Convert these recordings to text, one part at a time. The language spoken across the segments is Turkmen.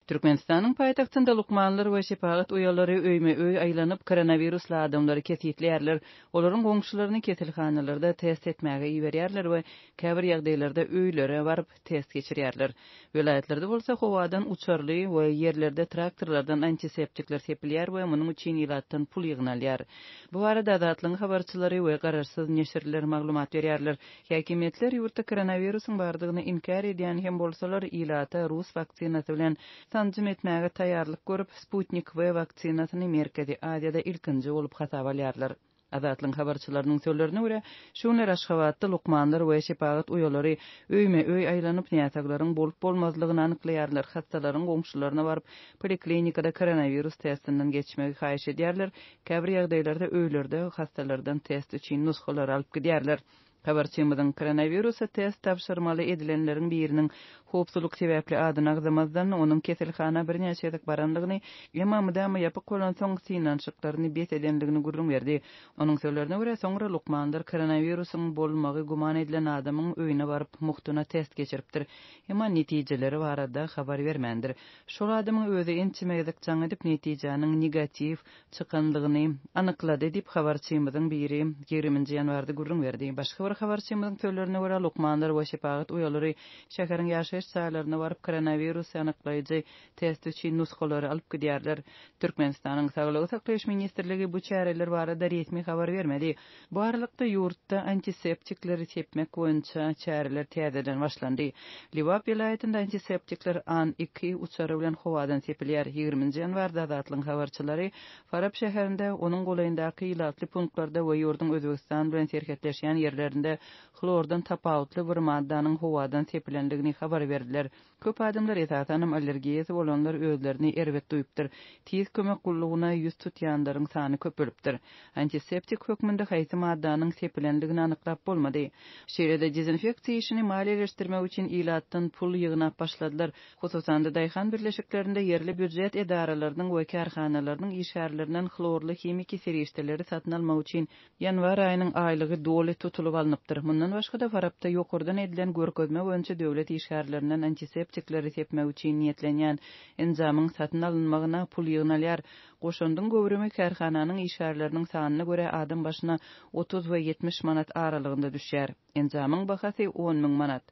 Türkmenistanyň paýtagtynda lukmanlar we şepagat uýalary öýme-öý aýlanyp, koronawirusly adamlary kesgitleýärler, olaryň goňşularyny keselhanalarda test etmäge iberýärler we käbir ýagdaýlarda öýlere baryp, test geçirýärler. Welaýatlarda bolsa howadan uçarly we ýerlerde traktorlardan antiseptikler sepilýär we munuň üçin ilatdan pul ýygnalýar. Bu barada Azatlygyň habarçylary we garaşsyz neşirler maglumat berýärler. Häkimiýetler ýurtda koronawirusyň bardygyny inkär edýän hem bolsalar, ilata rus waksinasy bilen sanjym etmäge taýýarlyk görüp, Sputnik V waksinasyny Merkezi Aziýada ilkinji bolup hasaba alýarlar. Azatlygyň habarçylarynyň sözlerine görä, şu günler Aşgabatda lukmanlar we şepagat uýalary öýme-öý aýlanyp, näsaglaryň bolup-bolmazlygyny anyklaýarlar, hassalaryň goňşularyna baryp, poliklinikada koronawirus testinden geçmegi haýyş edýärler, käbir ýagdaýlarda öýlerde hassalardan test üçin nusgalary alyp gidýärler. Habarçymyzyň koronawirusa test tabşyrmaly edilenleriň biriniň howpsuzlyk sebäpli adyny agzamazdan, onuň keselhana birnäçe gezek barandygyny, emma mydama ýapyk bolansoň synanyşyklaryny bes edendigini gürrüň berdi. Onuň sözlerine görä, soňra lukmanlar koronawirusyň bolmagy güman edilen adamyň öýüne baryp, mugtuna test geçiripdir, emma netijeleri barada habar bermändir. Şol adamyň özi ençeme gezek jaň edip, netijäniň negatiw çykandygyny anyklady diýip, habarçymyzyň biri ýigriminji ýanwarda gürrüň berdi. Başga bir habarçymyzyň sözlerine görä, lukmanlar we şepagat uýalary şäheriň ýaşaýyş jaýlaryna baryp, koronawirusy anyklaýjy test üçin nusgalary alyp gidýärler. Türkmenistanyň Saglygy saklaýyş ministrligi bu çäreler barada resmi habar bermedi. Bu aralykda, ýurtda antiseptikleri sepmek boýunça çäreler täzeden başlandy. Lebap welaýatynda antiseptikler An-iki uçary bilen howadan sepilýär. Ýigriminji ýanwarda Azatlygyň habarçylary Farap şäherinde, onuň golaýyndaky ilatly punktlarda we ýurduň Özbegistan bilen serhetleşýän ýerlerinde hlordan tapawutly bir maddanyň howadan sepilendigini habar berdiler. Köp adamlar, esasanam allergiýasy bolanlar özlerini erbet duýupdyr. Tiz kömek gullugyna ýüz tutýanlaryň sany köpelipdir. Antiseptik hökmünde haýsy maddanyň sepilendigini anyklap bolmady. Şeýle-de dezinfeksiýa işini maliýeleşdirmek üçin ilatdan pul ýygnap başladylar. Hususan-da, daýhan birleşiklerinde ýerli býujet edaralarynyň we kärhanalarynyň işgärlerinden hlorly himiki serişdeleri satyn almak üçin Ýanwar aýynyň aýlygy doly tutulyp alnypdyr. Mundan başga-da, Farapda ýokardan edilen görkezme boýunça döwlet işgärlerinden antiseptikleri sepmek üçin niýetlenýän enjamyň satyn alynmagyna pul ýygnalýar. Goşandyň göwrümi kärhananyň işgärleriniň sanyna görä adam başyna 30 we 70 manat aralygynda düşýär. Enjamyň bahasy 10 mün manat.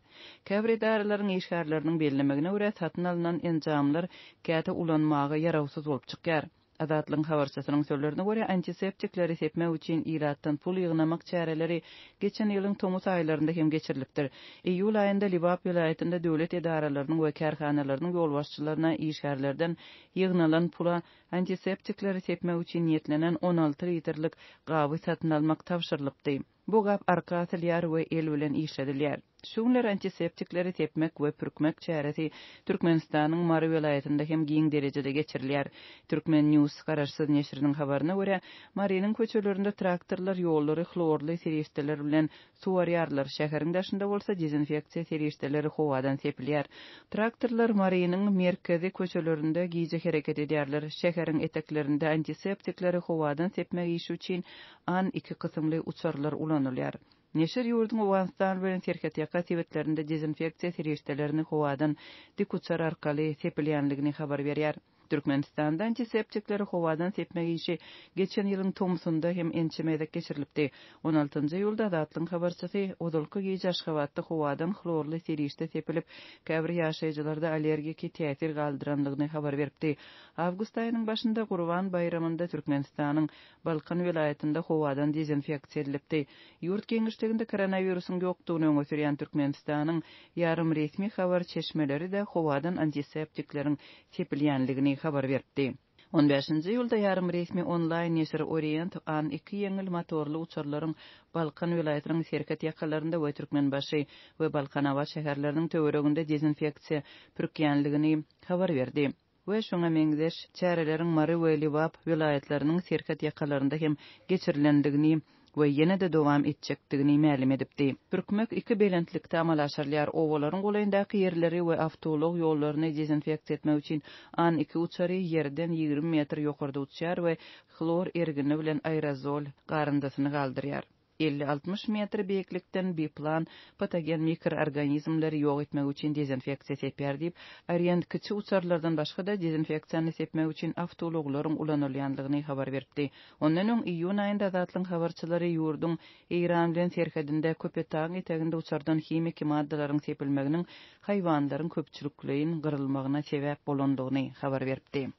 Käbir edaralaryň işgärleriniň bellemegine görä, satyn alnan enjamlar käte ulanmaga ýarawsyz bolup çykýar. Azatlygyň habarçysynyň sözlerine görä, antiseptikleri sepmek üçin ilatdan pul ýygnamak çäreleri geçen ýylyň tomus aýlarynda hem geçirilipdir. Iýul aýynda Lebap welaýatynda döwlet edaralarynyň we kärhanalarynyň ýolbaşçylaryna işgärlerden ýygnalan pula antiseptikleri sepmek üçin niýetlenen 16 litrlik gaby satyn almak tabşyrylypdy. Bu gap arka asylýar we el bilen işledilýär. Şu günler antiseptikleri sepmek we pürkmek çäresi Türkmenistanyň Mary welaýatynda hem giň derejede geçirilýär. Turkmen. News garaşsyz neşiriniň habaryna görä, Marynyň köçelerinde traktorlar ýollary hlorly serişdeler bilen suwarýarlar, şäheriň daşynda bolsa dezinfeksiýa serişdeleri howadan sepilýär. Traktorlar Marynyň merkezi köçelerinde gije hereket edýärler. Şäheriň eteklerinde antiseptikleri howadan sepmek işi üçin An-iki kysymly uçarlar ulanylýar. Neşir ýurduň Owganystan bilen serhetýaka sebitlerinde dezinfeksiýa serişdelerini howadan dikuçar arkaly sepilýändigini habar berýär. Türkmenistanda antiseptikleri howadan sepmek işi geçen ýylyň tomsunda hem ençeme gezek geçirilipdi. On altynjy iýulda Azatlygyň habarçysy ozalky gije Aşgabatda howadan hlorly serişde sepilip, käbir ýaşaýjylarda allergiki täsir galdyrandygyny habar beripdi. Awgust aýynyň başynda Gurban baýramynda Türkmenistanyň Balkan welaýatynda howadan dezinfeksiýa edilipdi. Ýurt giňişliginde koronawirusyň ýokdugyny öňe sürýän Türkmenistanyň ýarym resmi habar çeşmeleri-de howadan antiseptikleriň sepilýänligini habar beripdi. On bäşinji iýulda ýarym resmi onlaýn neşir Orient An-iki ýeňil motorly uçarlaryň Balkan welaýatynyň serhet ýakalarynda we Türkmenbaşy we Balkanabat şäherleriniň töwereginde dezinfeksiýa pürkýänligini habar berdi. We şuňa meňzeş çäreleriň Mary we Lebap welaýatlarynyň serhet ýakalarynda hem geçirilendigini we ýene-de dowam etjekdigini mälim edipdi. Pürkmek iki belentlikde amala aşyrylýar. Obalaryň golaýyndaky ýerleri we awtoulag ýollaryny dezinfeksiýa etmek üçin An-iki uçary ýerden 20 metr ýokarda uçýar we hlor ergini bilen aerozol garyndysyny galdyrýar. 50-60 metr beýiklikden biplan patogen mikroorganizmleri ýok etmek üçin dezinfeksiýa sepýär diýip, Orient kiçi uçarlardan başga-da dezinfeksiýany sepmek üçin awtoulaglaryň ulanylýandygyny habar beripdi. Ondan öň iýun aýynda Azatlygyň habarçylary ýurduň Eýran bilen serhedinde Köpetdagyň eteginde uçardan himiki maddalaryň sepilmeginiň haýwanlaryň köpçülikleýin gyrylmagyna sebäp bolandygyny habar beripdi.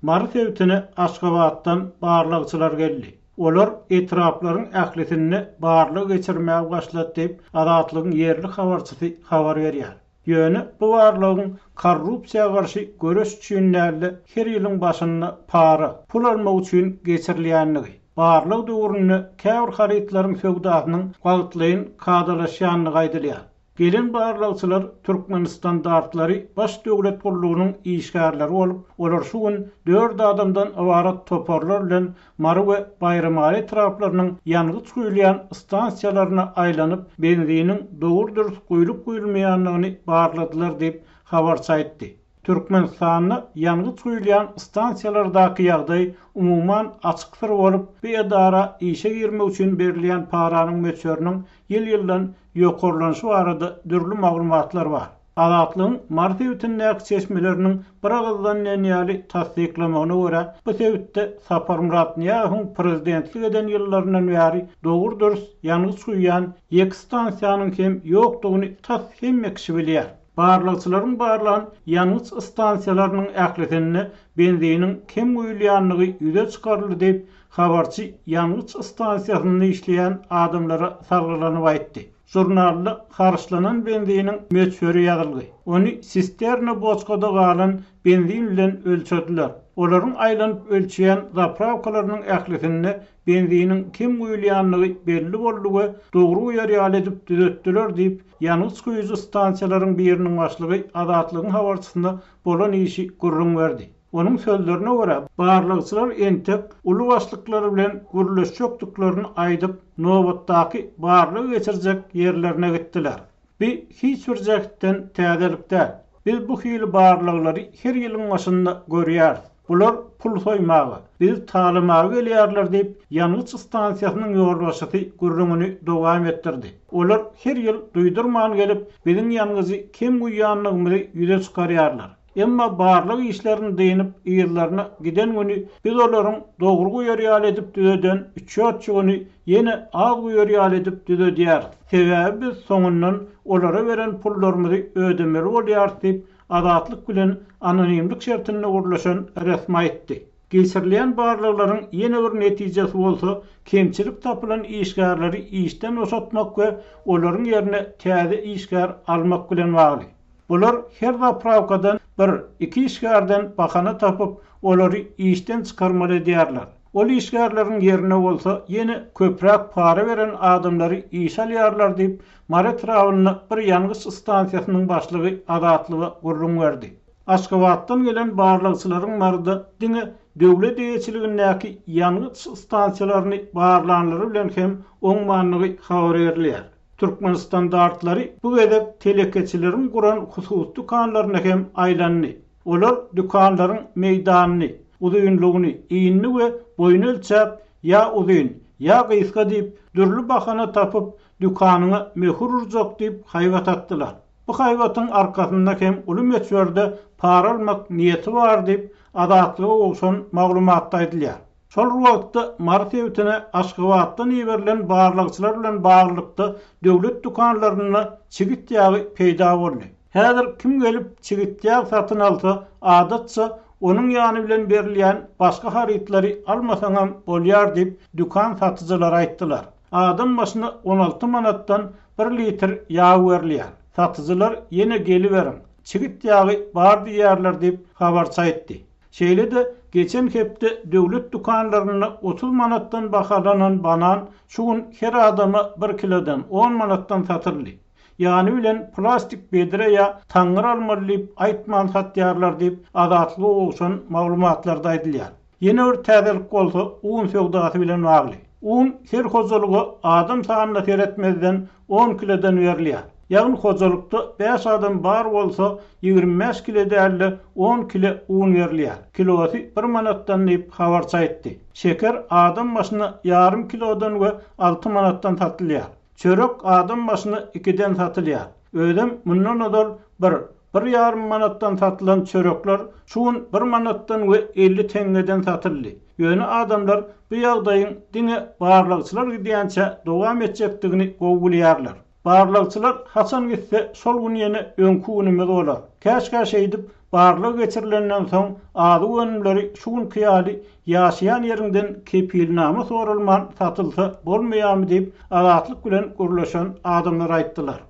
Mary sebitine Aşgabatdan barlagçylar geldi. Olar etraplaryň ählisinde barlag geçirmäge başlady diýip, Azatlygyň ýerli habarçysy habar berýär. Ýöne bu barlagyň korrupsiýa garşy göreş üçin däl-de, her ýylyň başynda para, pul almak üçin geçirilýändigi, barlag döwründe käbir harytlaryň söwdasynyň wagtlaýyn kadalaşýandygy aýdylýar. Gelen barlagçylar Türkmenstandartlary baş döwlet gullugynyň işgärleri bolup, olar şu gün dört adamdan ybarat toparlar bilen Mary we Baýramaly etraplarynyň ýangyç guýulýan stansiýalaryna aýlanyp, benziniň dogry-dürs guýlup-guýulmaýandygyny barladylar diýip, habarçy aýtdy. Türkmenistanda ýangyç guýulýan stansiýalardaky ýagdaý umuman açyk syr bolup, bu edara işe girmek üçin berilýän paranyň möçberiniň ýyl-ýyldan ýokarlanyşy barada dürli maglumatlar bar. Azatlygyň Mary sebitindäki çeşmeleriniň bir agyzdan diýen ýaly tassyklamagyna görä, bu sebitde Saparmyrat Nyýazowyň prezidentlik eden ýyllaryndan bäri dogry-dürs ýangyç guýýan ýeke stansiýanyň hem ýokdugyny tas hemme kişi bilýär. Barlagçylaryň barlan ýangyç stansiýalarynyň ählisinde benziniň kem guýulýandygy ýüze çykaryldy diýip, habarçy ýangyç stansiýasynda işleýän adamlara salgylanyp aýtdy. Žurnalda harçlanan benziniň möçberi ýazylgy. Ony sisterna boçkada galan benzin bilen ölçediler. Olaryň aýlanyp ölçeýän zaprawkalarynyň ählisinde benziniň kem guýulýandygy belli boldy we dogry guýar ýaly edip düzetdiler diýip, ýangyç guýujy stansiýalaryň biriniň başlygy Azatlygyň habarçysyna bolan işi gürrüň berdi. Onuň sözlerine görä, barlagçylar entek uly başlyklar bilen gürleşjekdiklerini aýdyp, nobatdaky barlag geçirjek ýerlerine gitdiler. Bi hiç bir jähtden täzelik däl. Biz bu hili barlaglary her ýylyň başynda görýäris. Bular pul soýmaga, bizi talamaga gelýärler diýip, ýangyç stansiýasynyň ýolbaşçysy gürrüňini dowam etdirdi. Olar her ýyl duýdurman gelip, biziň ýangyjy kem guýýandygymyzy ýüze çykarýarlar. Emma barlag işlerini dynyp, yzlaryna giden güni biz olaryň dogry guýar ýaly edip düzeden üçýotjygyny ýene az guýar ýaly edip düzedýäris. Sebäbi biz soňundan olara beren pullarymyzy ödemeli bolýarys diýip, Azatlyk bilen anonimlik şertinde gürleşen resmi aýtdy. Geçirilýän barlaglaryň ýene bir netijesi bolsa, kemçilik tapylan işgärleri işden boşatmak we olaryň ýerine täze işgär almak bilen bagly. Bular her zaprawkadan bir, iki işgärden bahana tapyp, olary işden çykarmaly edýärler. Ol işgärleriň ýerine bolsa ýene köpräk para beren adamlary işe alýarlar diýip, Mary etrabynda bir ýangyç stansiýasynyň başlygy Azatlyga gürrüň berdi. Aşgabatdan gelen barlagçylaryň Maryda diňe döwlet eýeçiligindäki ýangyç stansiýalaryny barlanlary bilen hem oňmandygy habar berilýär. Türkmenstandartlary bu gezek telekeçileriň guran hususy dükanlaryna hem aýlandy. Olar dükanlaryň meýdanyny, uzynlygyny, inini we boýuny ölçäp, ýa uzyn, ýa gysga diýip, dürli bahana tapyp, dükanyňa möhür urjak diýip haýbat atdylar. Bu haýbatyň arkasynda hem uly möçberde para almak niýeti bar diýip, Azatlyga gowşan maglumatda aýdylýar. Şol bir wagtda, Mary sebitine Aşgabatdan iberilen barlagçylar bilen baglylykda döwlet dükanlarynda çigit ýagy peýda boldy. Häzir kim gelip çigit ýag satyn alsa, adatça, onuň ýany bilen berilýän başga harytlary almasaňam bolýar diýip, dükan satyjylary aýtdylar. Adam başyna 16 manatdan bir litr ýag berilýär. Satyjylar ýene geliberiň, çigit ýagy bar diýýärler diýip, habarçy aýtdy. Şeýle-de, geçen hepde döwlet dükanlarynda 30 manatdan bahalanan banan şu gün her adama bir kilodan on manatdan satyldy. Ýany bilen plastik bedre ýa taňňyr almaly diýip aýtman satýarlar diýip, Azatlyga gowşan maglumatlarda aýdylýar. Ýene bir täzelik bolsa un söwdasy bilen bagly. Un her hojalyga adam sanyna seretmezden on kilodan berilýär. Ýagny hojalykda bäş adam bar bolsa, 25 kile däl-de, on kile un berilýär. Kilosy bir manatdan diýip, habarçy aýtdy. Şeker adam başyna ýarym kilodan we alty manatdan satylýar. Çörek adam başyna ikiden satylýar. Özem mundan ozal bir, bir ýarym manatdan satylan çörekler şu gün bir manatdan we 50 teňňeden satyldy. Ýöne adamlar bu ýagdaýyň diňe barlagçylar gidýänçä dowam etjekdigini gowy bilýärler. Barlagçylar haçan gitse, şol gün ýene öňki günümiz bolar. Käşgä şeýdip, barlag geçirilenden soň azyk önümleri şu günki ýaly ýaşaýan ýeriňden kepilnama soralman satylsa bolmaýarmy diýip, Azatlyk bilen gürleşen adamlar aýtdylar.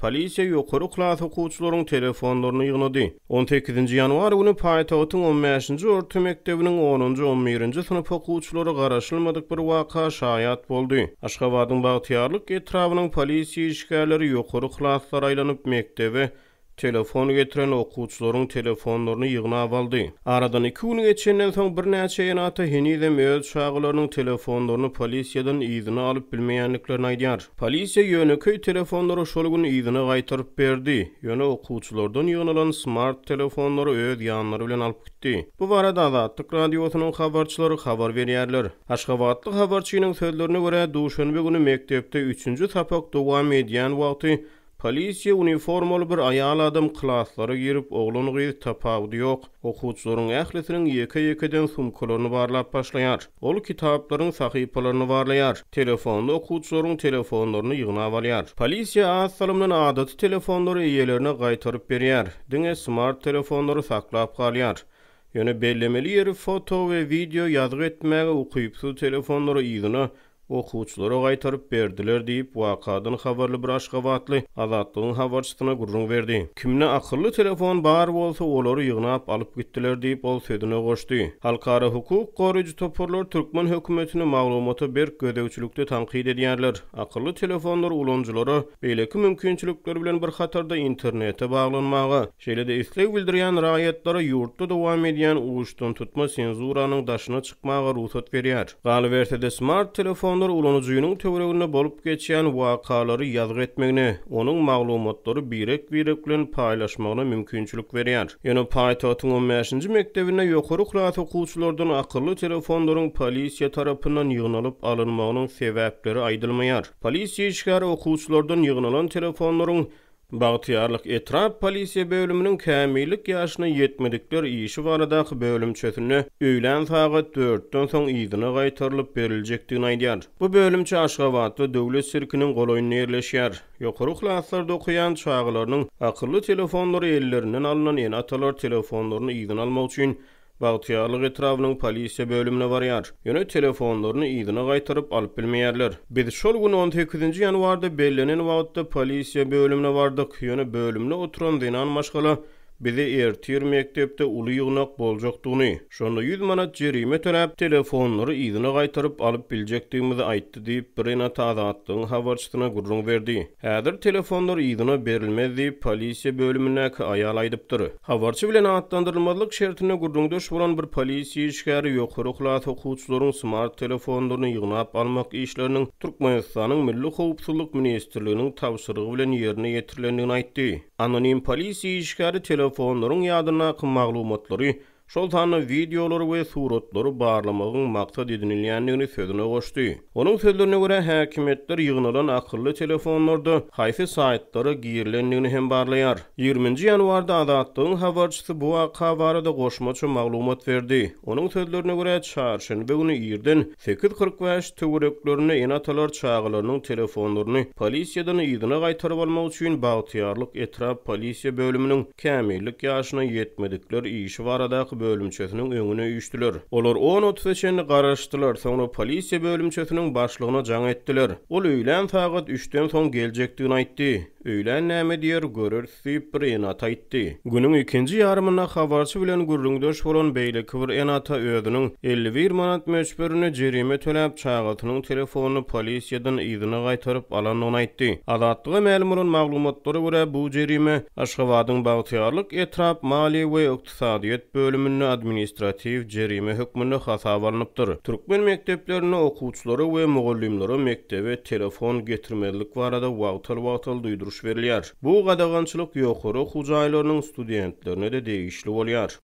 Polisiýa ýokary klas okuwçylaryň telefonlaryny ýygnady. On sekizinji ýanwar güni paýtagtyň on bäşinji orta mekdebiniň onunjy, on birinji synp okuwçylary garaşylmadyk bir waka şaýat boldy. Aşgabadyň Bagtyýarlyk etrabynyň polisiýa işgärleri ýokary klaslara aýlanyp, mekdebe telefon getiren okuwçylaryň telefonlaryny ýygnap aldy. Aradan iki gün geçenden soň birnäçe ene-ata henizem öz çagalarynyň telefonlaryny polisiýadan yzyna alyp bilmeýändiklerini aýdýar. Polisiýa ýönekeý telefonlary şol gün yzyna gaýtaryp berdi, ýöne okuwçylardan ýygnalan smart telefonlary öz ýanlary bilen alyp gitdi. Bu barada Azatlyk Radiosynyň habarçylary habar berýärler. Aşgabatly habarçynyň sözlerine görä, duşenbe güni mekdepde üçünji sapak dowam edýän wagty Polisiýa uniformaly bir aýal adam klaslara girip, oglan-gyz tapawudy ýok, okuwçylaryň ählisiniň ýeke-ýekeden sumkalaryny barlap başlaýar. Ol kitaplaryň sahypalaryny barlaýar, telefonly okuwçylaryň telefonlaryny ýygnap alýar. Polisiýa az salymdan adaty telefonlary eýelerine gaýtaryp berýär, diňe smart telefonlary saklap galýar. Ýöne bellemeli ýeri foto we wideo ýazgy etmäge ukypsyz telefonlary yzyna okuwçylara gaýtaryp berdiler diýip, wakadan habarly bir aşgabatly Azatlygyň habarçysyna gürrüň berdi. Kimde akylly telefon bar bolsa, olary ýygnap alyp gitdiler diýip, ol sözüne goşdy. Halkara hukuk goraýjy toparlar türkmen hökümetini maglumata berk gözegçilikde tankyt edýärler. Akylly telefonlar ulanyjylara beýleki mümkinçilikler bilen bir hatarda internete baglanmaga, Şeýle-de isleg bildirýän raýatlara ýurtda dowam edýän uçdantutma senzuranyň daşyna çykmaga rugsat berýär. Galyberse-de, smart telefonlar ulanyjynyň töwereginde bolup geçýän wakalary ýazgy etmegine, onuň maglumatlary birek-birek bilen paýlaşmagyna mümkinçilik berýär. Ýöne paýtagtyň on bäşinji mekdebinde ýokary klas okuwçylardan akylly telefonlaryň polisiýa tarapyndan ýygnalyp alynmagynyň sebäpleri aýdylmaýar. Polisiýa işgäri okuwçylardan ýygnalan telefonlaryň Bagtyýarlyk etrap polisiýa bölüminiň kämillik ýaşyna ýetmedikler işi baradaky bölümçesinde öýlän sagat dörtden soň yzyna gaýtarylyp beriljekdigini aýdýar. Bu bölümçe Aşgabatda Döwlet sirkiniň golaýynda ýerleşýär. Ýokary klaslarda okaýan çagalarynyň akylly telefonlary ellerinden alnan ene-atalar telefonlaryny yzyna almak üçin Bagtyýarlyk etrabynyň polisiýa bölümine barýar. Ýöne telefonlaryny yzyna gaýtaryp alyp bilmeýärler. Biz şol gün on sekizinji ýanwarda bellenen wagtda polisiýa bölümine bardyk. Ýöne bölümde oturan zenan maşgala bize ertir mekdepde uly ýygnak boljakdygyny, şonda ýüz manat jerime töläp, telefonlary yzyna gaýtaryp alyp biljekdigimizi aýtdy diýip, bir ene-ata Azatlygyň habarçysyna gürrüň berdi. Häzir telefonlar yzyna berilmez diýip, polisiýa bölümindäki aýal aýdypdyr. Habarçy bilen atlandyrylmazlyk şertinde gürrüňdeş bolan bir polisiýa işgäri ýokary klas okuwçylaryň smart telefonlaryny ýygnap almak işleriniň Türkmenistanyň Milli howpsuzlyk ministrliginiň tabşyrygy bilen ýerine ýetirilendigini aýtdy. Anonim polisiýa işgäri telefonlaryň ýadyndaky maglumatlary şol sanda wideolary we suratlary barlamagyň maksat edinilýändigini sözüne goşdy. Onuň sözlerine görä, häkimiýetler ýygnalan akylly telefonlarda haýsy saýtlara girilendigini hem barlaýar. Ýigriminji ýanwarda Azatlygyň habarçysy bu waka barada goşmaça maglumat berdi. Onuň sözlerine görä, çarşenbe güni irden 8.45 töwereklerinde ene-atalar çagalarynyň telefonlaryny polisiýadan yzyna gaýtaryp almak üçin Bagtyýarlyk etrap polisiýa bölüminiň kämillik ýaşyna ýetmedikler işi baradaky bölümçesiniň öňüne üýşdüler. Olar on otuza çenli garaşdylar, soňra polisiýa bölümçesiniň başlygyna jaň etdiler. Ol öýlän sagat üçden soň geljekdigini aýtdy. Öýlän näme diýer, göreris diýip, bir ene-ata aýtdy. Günüň ikinji ýarymynda habarçy bilen gürrüňdeş bolan beýleki bir ene-ata özüniň 51 manat möçberinde jerime töläp, çagasynyň telefonyny polisiýadan yzyna gaýtaryp alandygyny aýtdy. Azatlyga mälim bolan maglumatlara görä, bu jerime Aşgabadyň Bagtyýarlyk etrap maliýe we ykdysadyýet bölüminde administratiw jerime hökmünde hasaba alnypdyr. Türkmen mekdeplerinde okuwçylara we mugallymlara mekdebe telefon getirmezlik barada wagtal-wagtal duýduryş berilýär. Bu gadagançylyk ýokary okuw jaýlarynyň studentlerine-de degişli bolýar.